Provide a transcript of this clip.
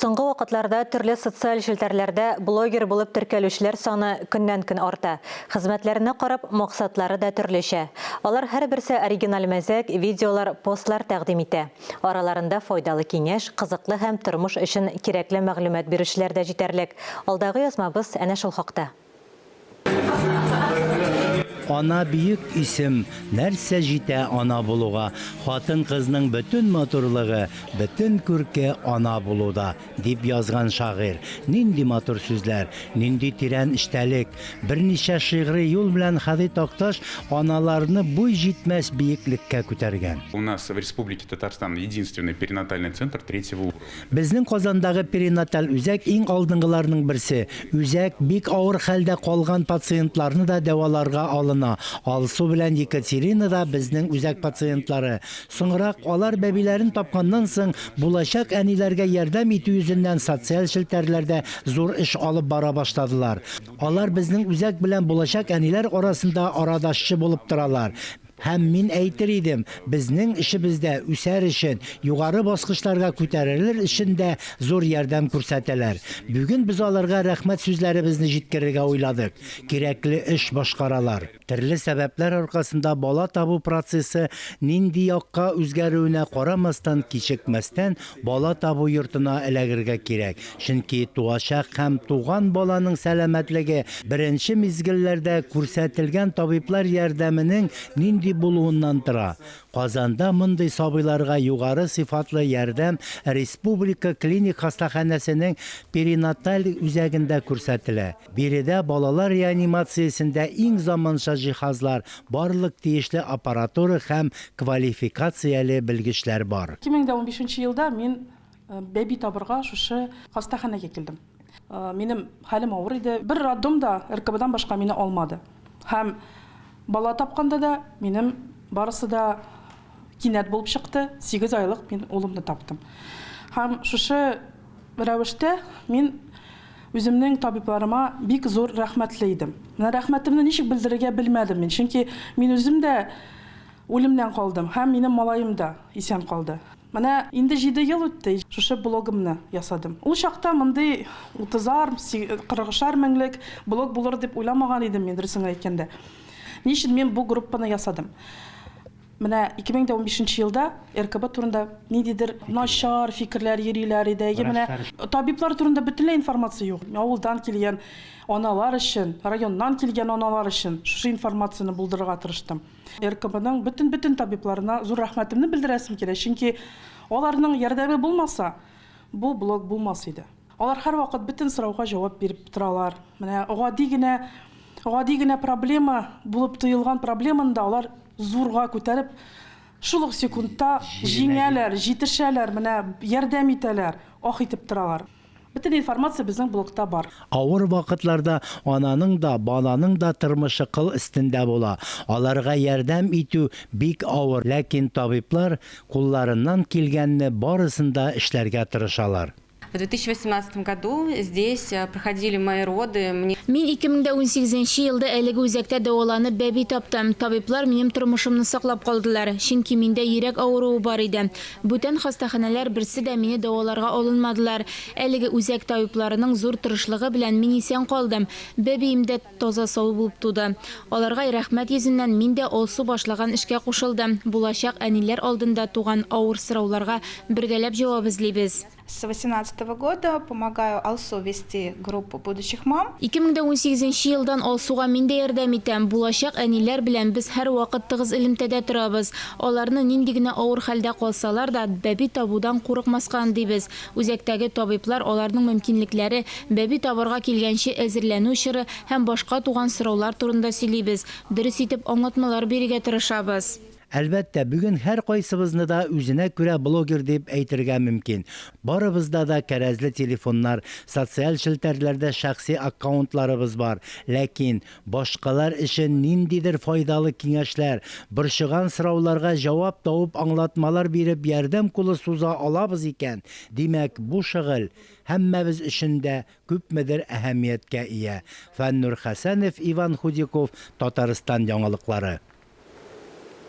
Соңгы вакытларда төрле социаль челтәрләрдә блогер булып теркәлүчеләр саны көннән-көн арта. Хезмәтләренә карап, максатлары да төрлечә. Алар һәрберсе оригиналь мәзәк, видеолар, постлар тәкъдим итә. Араларында файдалы киңәш, кызыклы һәм тормыш өчен кирәкле мәгълүмат бирүчеләр дә җитәрлек. Алдагы язмабыз әнә шул хакта. Ана бөек исем, нәрсә җитә ана булуга, хатын-кызның бөтен матурлыгы, бөтен күрке ана булуда, дип язган шагыйрь. Нинди матур сүзләр, нинди тирән эчтәлек! Берничә шигъри юл белән Һади Такташ аналарны буй җитмәс биеклеккә күтәргән. У нас в Республике Татарстан единственный перинатальный центр третьего уровня. Безнең Казандагы перинаталь үзәк иң алдынгыларның берсе. Үзәк бик авыр хәлдә калган пациентларны да дәваларга алына. Алсу белән Екатерина да безнең үзәк пациентлары. Соңрак, алар бәбиләрен тапканнан соң, булачак әниләргә ярдәм итү йөзеннән социаль челтәрләрдә зур эш алып бара башладылар. Алар безнең үзәк белән булачак әниләр арасында арадашчы булып торалар. Һәм мин әйтер идем, безнең эшебездә үсәр өчен, югары баскычларга күтәрелер өчен дә зур ярдәм күрсәтәләр. Бүген без аларга рәхмәт сүзләребезне җиткерергә уйладык. Кирәкле эш башкаралар. Төрле сәбәпләр аркасында бала табу процессы нинди якка үзгәрүенә карамастан, кичекмәстән бала табу йортына эләгергә кирәк, чөнки туачак һәм туган баланың сәламәтлеге беренче мизгелләрдә күрсәтелгән табиблар ярдәменең нинди булуыннан тора. Казанда мондый сабыйларга югары сыйфатлы ярдәм Республика клиник хастаханәсенең перинаталь үзәгендә күрсәтелә. Биредә балалар реанимациясендә иң заманча җиһазлар, барлык тиешле аппаратура һәм квалификацияле белгечләр бар. 2015 нче елда мин бәби табырга шушы хастаханәгә килдем. Минем хәлем авыр иде. Бер роддом да РКБдан башка мине алмады. Һәм бала тапканда да минем барысы да кинәт булып чыкты. 8 айлык мин улымны таптым. Һәм шушы рәвештә мин Үземнең табибларыма бик зур рәхмәтле идем. Менә рәхмәтемне ничек белдерергә белмәдем мин, чөнки мин үзем дә үлемнән калдым һәм минем малаем да исән калды. Менә инде җиде ел үтте, шушы блогымны ясадым. Ул чакта мондый утызар, кырыгышар меңлек блог булыр дип уйламаган идем мин, дөресен генә әйткәндә. Ни өчен мин бу группаны ясадым? Менә 2015 нче елда РКБ турында ниндидер начар фикерләр йөриләр иде. Әйе, менә табиблар турында бөтенләй информация юк. Авылдан килгән аналар өчен, районнан килгән аналар өчен шушы информацияне булдырырга тырыштым. РКБның бөтен-бөтен табибларына зур рәхмәтемне белдерәсем килә, чөнки аларның ярдәме булмаса, бу блог булмас иде. Алар һәрвакыт бөтен сорауга җавап биреп торалар. Менә гади генә, гади генә проблема булып тоелган проблеманы да алар зурга күтәреп, шул ук секундта җиңәләр, җитешәләр, менә ярдәм итәләр, ах итеп торалар. Бөтен информация безнең блогта бар. Авыр вакытларда ананың да, баланың да тормышы кыл өстендә була. Аларга ярдәм итү бик авыр, ләкин табиблар кулларыннан килгәнне барысын да эшләргә тырышалар. В 2018 году здесь э, проходили мои роды. Мне... Мин 2018 елда әлеге үзәктә дәваланып бәби таптым. Табиблар минем тормышымны саклап калдылар, чөнки миндә йөрәк авыруы бар иде. Бүтән хастаханәләр берсе дә мине дәваларга алынмадылар. Әлеге үзәк табибларының зур тырышлыгы белән мин исән калдым. Бәбием дә таза-сау булып туды. Аларга рәхмәт йөзеннән мин дә Алсу башлаган эшкә кушылдым. Булачак әниләр алдында туган авыр сорауларга бергәләп җавап эзлибез. С восемнадцатого года помогаю Алсу вести группу будущих мам. 2018 елдан Алсуга мин дә ярдәм итәм. Булачак әниләр белән без һәрвакыт тыгыз элемтәдә торабыз. Аларны нинди генә авыр хәлдә калсалар да, бәби табудан курыкмаска өндибез. Үзәктәге табиблар аларның мөмкинлекләре, бәби табарга килгәнче әзерләнү чоры һәм башка туган сораулар турында сөйлибез, дөрес итеп аңлатмалар бирергә тырышабыз. Әлбәттә, бүген һәркайсыбызны да үзенә күрә блогер дип әйтергә мөмкин. Барыбызда да кәрәзле телефоннар, социаль челтәрләрдә шәхси аккаунтларыбыз бар. Ләкин Башкалар өчен ниндидер файдалы киңәшләр, борчыган сорауларга җавап табып аңлатмалар биреп ярдәм кулы суза алабыз икән, димәк, бу шөгыль һәммәбез өчен дә күпмедер әһәмияткә ия. Фәннур Хәсәнов, Иван Худяков, Татарстан яңалыклары.